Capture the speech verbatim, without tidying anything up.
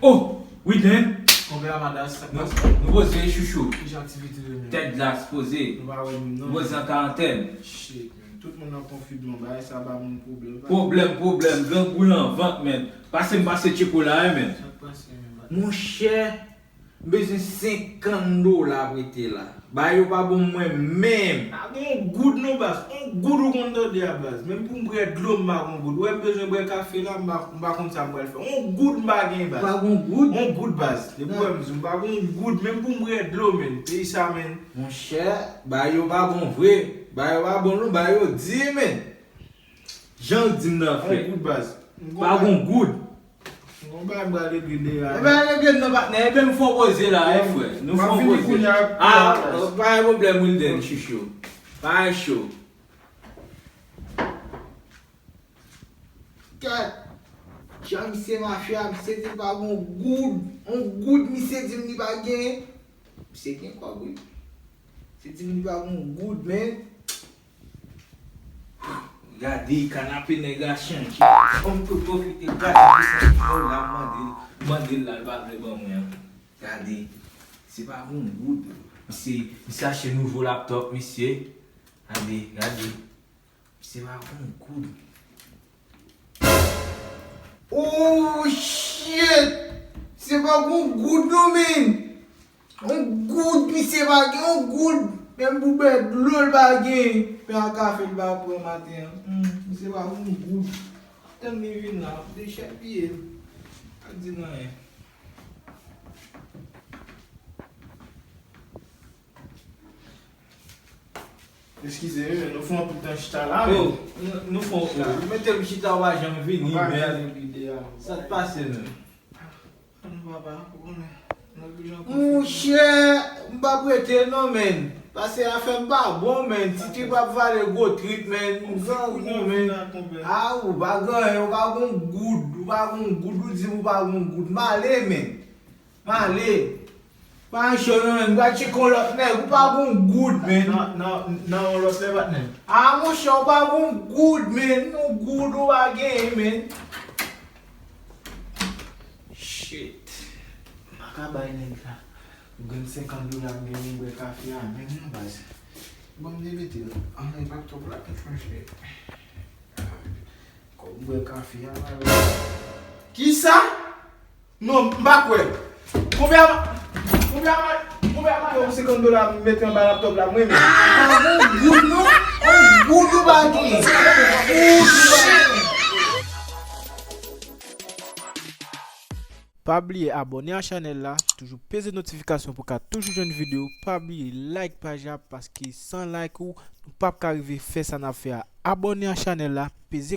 Oh, Wilden. Konbyen a madas, sa k pase? Nou poze chouchou. Ki jan aktivite yo menm? Tèt glas poze. Nou pa wè moun non. Poze an karantèn. Shit, man. Tout moun nan konfinman, bagay sa ba moun pwoblèm. Pwoblèm, pwoblèm. Grangou nan vant, men. Pase m pase tcheko la, wi, men. Sa k pase menm? Monchè, m bezwen senkant dola prete la. Bagay yo pa bon mwen menm. Pa gen yon goud non, baz. Yon goud ou konn tande a, baz. Menm pou m bwè dlo, m pa gen yon goud. Ou wè m bezwen bwè kafe la, m pa, m pa konn sa m pral fè. Yon goud m pa gen, baz. Pa gen yon goud? Yon goud, baz. Depi ou wè m di w, m pa gen yon goud. Menm pou m bwè dlo, menn. Peyi sa, menn. Monchè, bagay yo pa bon vre. Bagay yo pa bon non, bagay yo di, menn. Jan w di m nan, frè. Yon goud, baz. Pa gen yon goud. Bon, bagay m pral regle deja. Ebyen, regle non, patnè. Ebyen, nou fè yon poze la, wi, frè. Nou fè yon poze. Ah, pa gen pwoblèm, Wilden, chouchou. Pa gen cho. Gad, jan misye mache a, misye di l pa gen yon goud. Yon goud, misye di m li pa gen. Misye gen kòb, wi. Misye di m li pa gen yon goud, men. Gade, kanape nèg la chanje. Bon, m tou pwofite gade pou sa ki fè w la, m mande l, mande l la, l pa vle ban mwen an. Gade, se pa pou m goud. Misye, misye achte nouvo laptòp, misye. Gade, gade. Se pa pou m goud. Oh, shit! Se pa pou m goud, non, men! Yon goud, misye pa gen yon goud. Menm pou bwè dlo l pa gen. Pen a kafe l pa pran maten an. Hmm, misye pa pou yon goud. Tann li vin la, m dechèpiye l. Pa di l anyen. Eskize, wi, men nou fè yon anpil tan chita la, men. Oh, nou, nou fè yon, mete m chita, w pa janm vini, men. Sa k pase, menm? Monchè, m p ap rete non, menn. Pase afè m pa bon, menn. Ti trip ap vale gwo trip, menn. M grangou, menn. A, ou pa gen anyen, ou pa gen yon goud, ou pa gen yon goud, ou di m ou pa gen yon goud. M ale, menn. M ale. Pa gen cho non, menn. M pral tcheke yon lòt nèg, ou pa gen yon goud, menn. Nan, nan, nan yon lòt lè, patnè. A, monchè, ou pa gen yon goud, menn. Yon goud ou pa genyen, menn. Shit. M pa ka bay nèg la. M gen senkant dola, m gen pou m bwè kafe a menm non, baz. Bon, m te mete l anlè laptòp la, kèt, monchè. Kòb bwè kafe a, baz. Kisa? Non, m pa kwè. Konbyen a ma-, konbyen a ma-, konbyen a ma-, yon senkant dola m mete anba laptòp la, mwen menm. Pa gen yon goud non, yon goud ou pa gen. Yon goud ou pa gen. Pa bliye abòne a chanèl la, toujou peze notifikasyon pou ka toujou jwenn videyo. Pa bliye like paj la, paske san like ou, nou p ap ka rive fè sa n ap fè a. Abòne a chanèl la, peze